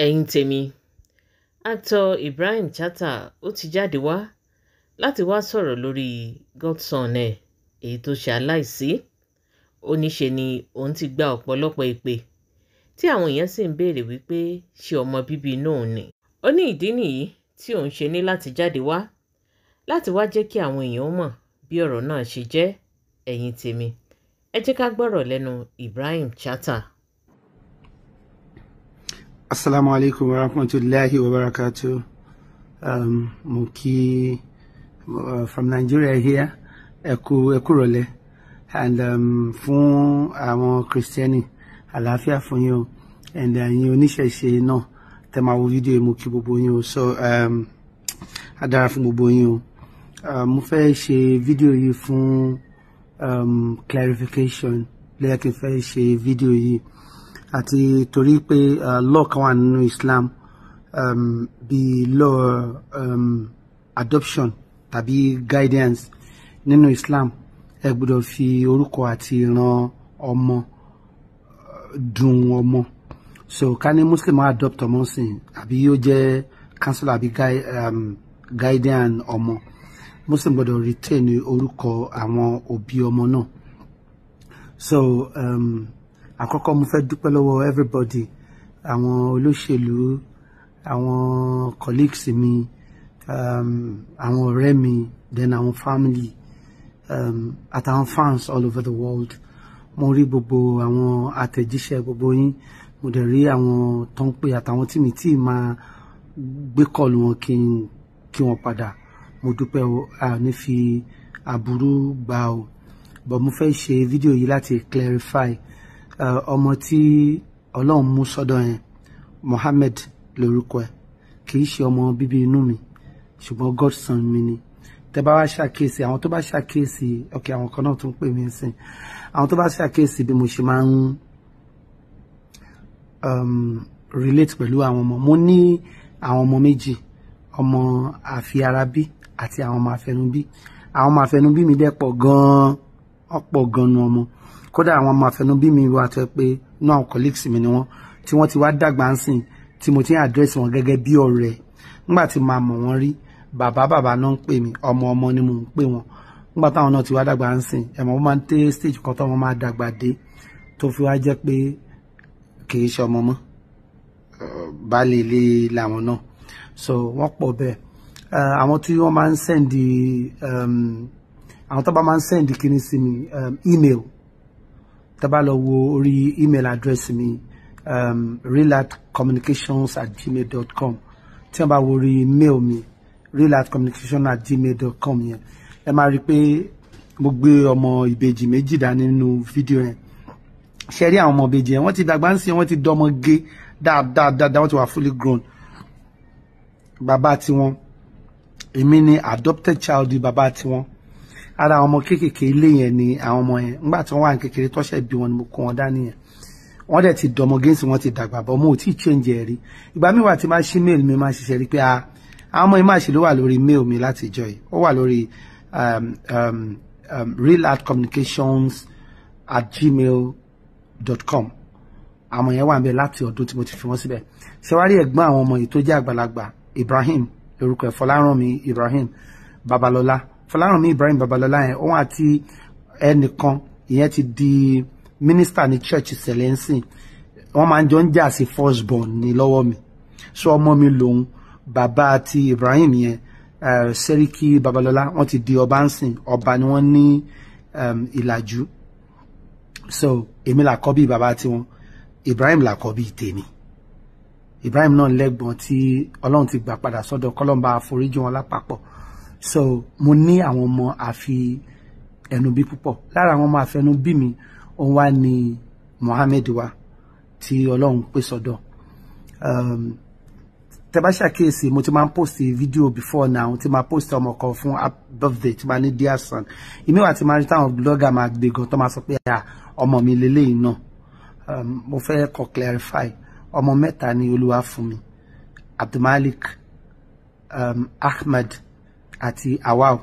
Ẹ̀yin tèmi, actor Ibrahim Chatta ó ti jáde wá láti wáá sọ̀rọ̀ lórí godson ẹ̀ èyí tó ṣe aláìsí. Ó ní ṣe ni òun ti gba ọ̀pọ̀lọpọ̀ ìpè tí àwọn èèyàn sì ń béèrè wípé ṣé ọmọ bíbí inú òun ni. Ó ní ìdí nìyí tí òun ṣe ní láti jáde wá láti wá jẹ́ kí àwọn èèyàn mọ̀ bí ọ̀rọ̀ náà ṣe jẹ́. Ẹ̀yin tèmi, ẹ jẹ́ ká gbọ́rọ̀ lẹ́nu Ibrahim Chatta. Assalamu alaikum wa rahmatullahi wa barakatuh. Mo kí from Nigeria here, ẹ kú ẹ kúrọ̀lẹ́, and fún àwọn Kristẹni, àlàáfíà fún yín o, and ẹ̀yin oníṣẹ̀ṣe náà tẹ́ máa wo fídíò yìí, mo kí gbogbo yín o. So á dára fún gbogbo yín o. Mo fẹ́ ṣe fídíò yìí fún clarification lẹ́yìn kí n fẹ́ ṣe fídíò yìí, àti torí pé law kan wà nínú Islam, bíi law adoption tàbí guidance nínú Islam. Ẹ gbọ́dọ̀ fi orúkọ àti ìran ọmọ dùn ọmọ. So ká ní Muslim adopt ọmọ sìn, àbí yóò jẹ́ counselor àbí guardian ọmọ, Muslim gbọ́dọ̀ retain orúkọ àwọn òbí ọmọ náà. So àkọ́kọ́, mo fẹ́ dúpẹ́ lọ́wọ́ everybody, àwọn olóṣèlú, àwọn colleagues mi, àwọn ọ̀rẹ́ mi, then àwọn family, àtàwọn fans all over the world. Mo rí gbogbo àwọn àtẹ̀jíṣẹ́ gbogbo yín, mo dẹ̀ rí àwọn tó ń pè àtàwọn tí mi tí máa gbé call wọn kí n kí wọn padà. Mo dúpẹ́ o, a ní fi aburú gbà o. But mo fẹ́ ṣe fídíò yìí láti clarify ọmọ tí Ọlọ́run mú sọ́dọ̀ yẹn, Mohammed lórúkọ ẹ̀. Kì í ṣe ọmọ bíbí inú mi, ṣùgbọ́n godson mi ni. Tẹ́ bá wá ṣàkíyèsí, àwọn tó bá ṣàkíyèsí, ok, àwọn kan náà tún pè mí sìn, àwọn tó bá ṣàkíyèsí bí mo ṣe máa ń relate pẹ̀lú àwọn ọmọ mo ní, àwọn ọmọ méjì, ọmọ àfiarabí àti àwọn ọmọ àfẹnubí. Àwọn ọmọ àfẹnubí mi dẹ̀ pọ̀ gan-an, ọ̀pọ̀ gan-an nu ọmọ. Kódà àwọn ọmọ àfẹnubí mi wà tó yẹ pé inú àwọn colleagues mi ni wọ́n, tí wọ́n ti wá dàgbà ń sìn, tí mo ti ń address wọn gẹ́gẹ́ bí ọ̀rẹ́. Nígbà tí màá mọ̀ wọ́n rí, bàbá bàbá náà ń pè mí, ọmọ ọmọ ni mò ń pè wọ́n. Nígbà táwọn náà ti wá dàgbà ń sìn, ẹ̀mọ́ wọ́n máa ń dé stage kan tó wọ́n máa dàgbà dé, tó fi wá jẹ́ pé kì í ṣe ọmọ mọ́, baálé ilé làwọn náà. So wọ́n pọ̀ bẹ́ẹ̀. Àwọn tí wọ́n máa ń send, àwọn tó bá máa ń send kíní sí mi, email, tó bá lọ wo orí email address mi, realartcommunications@gmail.com, tí wọ́n bá wo orí mail mi, realartcommunication@gmail.com yẹn, ẹ máa rí i pé mo gbé ọmọ ìbejì méjì dání nínú fídíò yẹn. Ṣe rí àwọn ọmọ ìbejì yẹn, wọ́n ti dàgbà ń sìn, wọ́n ti dọ́mọ gé dáadáa dáadáa, wọ́n ti wà fully grown. Bàbá tiwọn, èmi ni adopted child bàbá tiwọn. Ara àwọn ọmọ kéékèèké ilé yẹn ni àwọn ọmọ yẹn. Nígbà tí wọ́n wà ní kékeré tọ́ṣẹ̀ bí wọn ni mo kó wọn dání yẹn. Wọ́n dẹ̀ ti dọmọ gẹ́ǹsì, wọ́n ti dàgbà bọ́, mo ò tí ì change ẹ̀ rí. Ìgbà míì wà tí máa ṣí mail mi, máa ṣiṣẹ́ rí pé àwọn ọmọ yìí máa ṣe ló wà lórí mail mi láti ìjọ yìí. Ó wà lórí realartcommunications@gmail.com. Àwọn yẹn wà ń bẹ láti ọdún tí mo ti fi wọ́n síbẹ̀. Ṣé wàá rí ẹ̀gbọ́n àwọn ọmọ yìí tó jẹ́ àgbàlagbà, Ibrahim lórúkọ ẹ̀, Fọlárànmí Ibrahim Babalọ́lá. Fọlárànmí Ibrahim Babalọ́lá yẹn, òun àti ẹnìkan, ìyẹn ti di mínísítà ní church sẹlẹ̀nsìn, wọ́n máa ń jọ ń jà sí first born ní lọ́wọ́ mi. So ọmọ mi lòun. Bàbá àti Ibrahim yẹn, Sẹ́ríkì Babalọ́lá, wọ́n ti di ọba ń sìn, ọba ni wọ́n ní Ìlàjú. So èmi làkọ́bí bàbá tiwọn, Ibrahim làkọ́bí tèmi. Ibrahim náà lẹ́gbọ̀n tí Ọlọ́run ti gbà padà sọ́dọ̀, kọ́lọ́mbà àforíjì wọn lápapọ̀. So mo ní àwọn ọmọ àfi ẹnu bí púpọ̀. Lára àwọn ọmọ àfẹnubí mi, òun wá ní Mohammed wa tí Ọlọ́run pè sọ́dọ̀. Tẹ́ bá ṣàkíyèsí, mo ti máa ń post video before now, tí máa post ọmọ kan fún birthday, tí máa ní "Dear son". Ìmí wà tí máa rí táwọn blogger máa gbé gan, tó máa sọ pé ọmọ mi lélẹ́yìí náà. Mo fẹ́ kọ́ clarify, ọmọ mẹ́ta ni Olúwa fún mi: Abdulmalik, Ahmed àti Awal.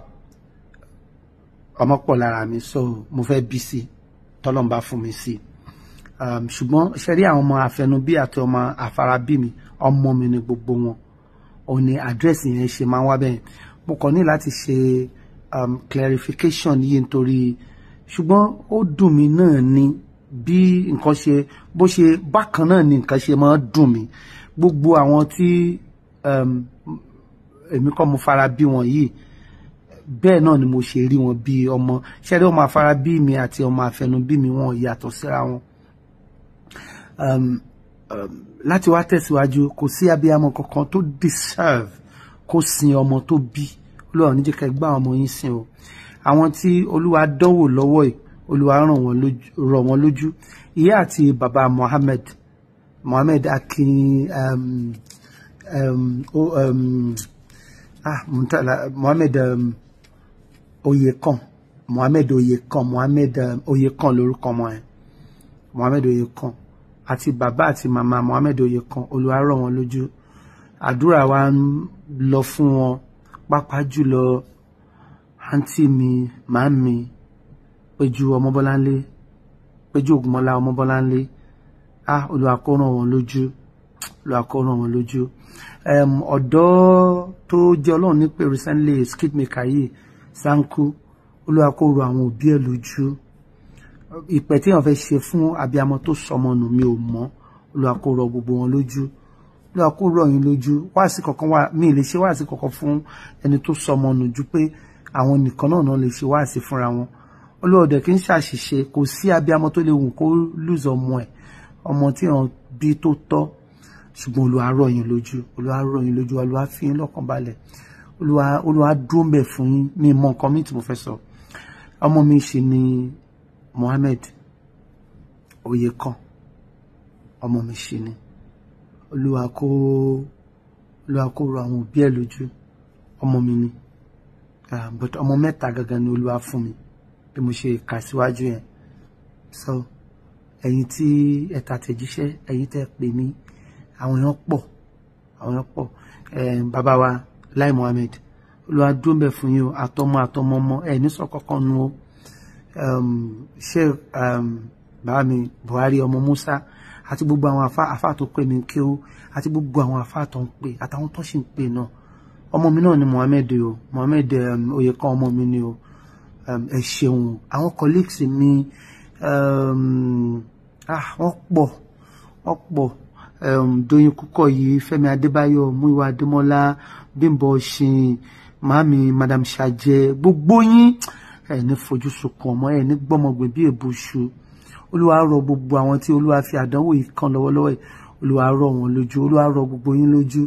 Ọmọ pọ̀ lára mi, so mo fẹ́ bí sí tọ́lọ́mbà fún mi sí. Ṣùgbọ́n ṣe rí àwọn ọmọ àfẹnubí àti ọmọ àfarabí mi, ọmọ mi ni gbogbo wọn. Òun ni àdírẹ́sì yẹn ṣe máa ń wá bẹ́ẹ̀. Mo kàn ní láti ṣe clarification yìí nítorí, ṣùgbọ́n ó dùn mí náà ni bí nǹkan ṣe bó ṣe bákan náà ni nǹkan ṣe máa ń dùn mí. Gbogbo àwọn tí èmi kọ́ mo fara bí wọn yìí, bẹ́ẹ̀ náà ni mo ṣe rí wọn bí ọmọ. Ṣe rí ọmọ àfarabí mi àti ọmọ àfẹnubí mi, wọn yàtọ̀ síra wọn. Láti wá tẹ̀síwájú, kò sí abiyamọ kankan tó deserve kó sin ọmọ tó bí. Olúwa ò ní jẹ́ kẹ́ gbá ọmọ yín sìn o. Àwọn tí Olúwa dánwò lọ́wọ́ yìí, Olúwa rọ̀ wọ́n lójú. Ìyá àti bàbá Mohammed Akin Mohammed Oyekan, Mohammed Oyekan, Mohammed Oyekan lórúkọ ọmọ ẹ̀, Mohammed Oyekan, àti bàbá àti màmá Mohammed Oyekan, Olúwa rọ̀ wọ́n lójú. Àdúrà wa ń lọ fún wọn, pàápàá jùlọ àǹtí mi, màámi Péjú Ọmọbọ́láńlé, Péjú Ògúnmọ́lá Ọmọbọ́láńlé. Olúwa kó ràn wọ́n lójú, Olúwa kó ràn wọ́n lójú. Ọ̀dọ́ tó jẹ́ Ọlọ́run ní pé recently skit maker yìí, Sanku, Olúwa kó rọ àwọn òbí ẹ̀ lójú. Ìpẹ́ tí wọ́n fẹ́ ṣe fún abiyamọ tó sọmọ nù mi ò mọ̀. Olúwa kó rọ gbogbo wọn lójú, Olúwa kó rọ yín lójú. Wáàsí kankan wà, mi lè ṣe wáàsí kankan fún ẹni tó sọmọ nù ju pé àwọn nìkan náà lè ṣe wáàsí fúnra wọn. Olúwa ọ̀dẹ̀ kì í ṣàṣìṣe. Kò sí abiyamọ tó lè wù kó lùzọ ọmọ ẹ̀, ọmọ tí wọ́n bí tó tọ́. Ṣùgbọ́n Olúwa rọ̀ yín lójú, Olúwa rọ̀ yín lójú, Olúwa fi yín lọ́kàn balẹ̀, Olúwa dúró ń bẹ̀ fún yín. Mi mọ nǹkan mi tí mo fẹ́ sọ. Ọmọ mi ṣe ni Mohammed Oyekan, ọmọ mi ṣe ni. Olúwa kó rọ̀ àwọn òbí ẹ̀ lójú. Ọmọ mi ni, but ọmọ mẹ́ta gangan ni Olúwa fún mi bí mo ṣe kà síwájú yẹn. So ẹ̀yin tí ẹ tàtẹ̀jíṣẹ́, ẹ̀yin tẹ́ pè mí, àwọn èèyàn pọ̀, àwọn èèyàn pọ̀. Bàbá wa Lai Mohammed, Olúwa dúró ń bẹ̀ fún yín o, àtọmọ àtọmọ ọmọ ẹ ní sọ kankan nu o. Ṣé bàbá mi Buhari ọmọ Musa àti gbogbo àwọn àfáà tó pè mí kí ó, àti gbogbo àwọn àfáà tó ń pè àtàwọn tó sì ń pè náà. Ọmọ mi náà ni Mohammed o, Mohammed Oyekan ọmọ mi ni o. Ẹ ṣeun. Àwọn colleagues mi wọ́n pọ̀, wọ́n pọ̀. Doyin Kúkọ̀yí, Fẹ́mi Adébáyọ̀, Múyìwá Adémọ́lá, Bímbọ́ Ọ̀ṣìn, màámi Madam Ṣàjẹ, gbogbo yín ẹ ní fojú sunkún ọmọ, ẹ ní gbọ́mọgbìn bí èbùṣù. Olúwa rọ̀ gbogbo àwọn tí Olúwa fi àdánwò yìí kàn lọ́wọ́lọ́wọ́ yìí, Olúwa rọ̀ wọ́n lójú, Olúwa rọ̀ gbogbo yín lójú,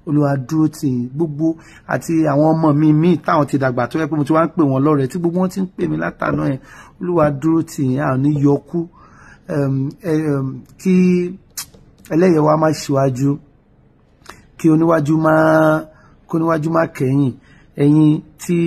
Olúwa dúró tì yín gbogbo. Àti àwọn ọmọ mi míì táwọn ti dàgbà tó yẹ pé mo ti wá ń pè wọ́n lọ́rẹ̀ẹ́ tí gbogbo wọn ti ń pè mí látàná yẹn, Olúwa dúró tì yín, àwọn ní yọkú. Kí ẹlẹ́yẹ̀ wa má ṣíwájú, kí oníwájú má kẹ́yìn. Ẹ̀yin tí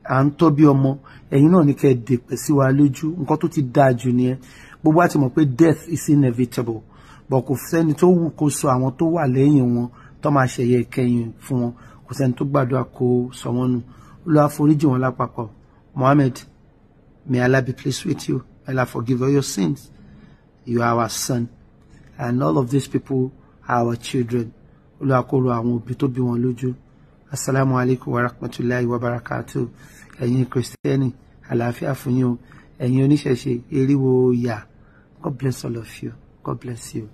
à ń tọ́ bí ọmọ, ẹ̀yin náà ní kẹ́ ẹ dèpẹ̀ sí wa lójú. Nǹkan tó ti dáa jù nìyẹn. Gbogbo wa ti mọ̀ pé death is inevitable, but kò sẹ́ni tó wù kó sọ àwọn tó wà lẹ́yìn wọn tó máa ṣẹ̀yẹ ìkẹyìn fún wọn. Kò sẹ́ni tó gbàdúrà kó sọ wọ́n nù. Olúwa foríjì wọn lápapọ̀. Mohammed, may Allah be pleased with you. Allah forgive all your sins. You are our son, and all of these people are our children. Olúwa kó rọ àwọn òbí tó bí wọn lójú. Assalamu alaikum wa rahmatulahi wa barakatuh. Ẹ̀yin Kristẹni, àlàáfíà fún yín o. Ẹ̀yin oníṣẹ̀ṣe, eriwo yà. God bless all of you. God bless you.